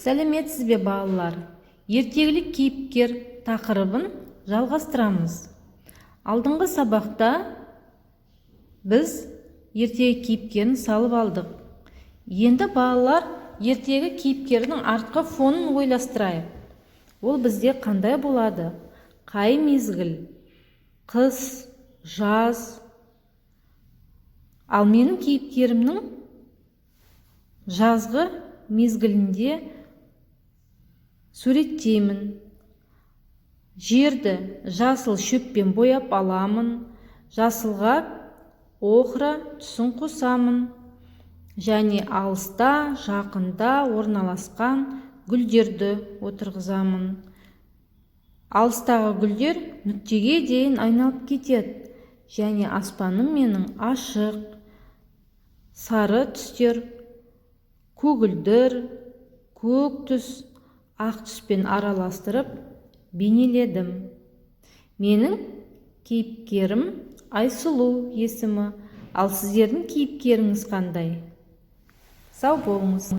Сәлеметсіз бе, балалар! Ертегілік кейіпкер тақырыбын жалғастырамыз. Алдыңғы сабақта біз ертегі кейіпкерін салып алдық. Енді, балалар, ертегі кейіпкерінің артқы фонын ойластырайық. Ол бізде қандай болады? Қай мезгіл? Қыс, жаз. Ал менің кейіпкерімнің жазғы мезгілінде суреттеймін. Жерді жасыл шөппен бояп аламын, жасылға охра түсін қосамын және алыста, жақында орналасқан гүлдерді отырғызамын. Алыстағы гүлдер нүктеге дейін айналып кетеді және аспаным менің ашық сары түстер, көгілдір, көк түс, ақ түспен араластырып бейнеледім. Менің кейіпкерім Айсұлу есімі. Ал сіздердің кейіпкеріңіз қандай? Сау болыңыз!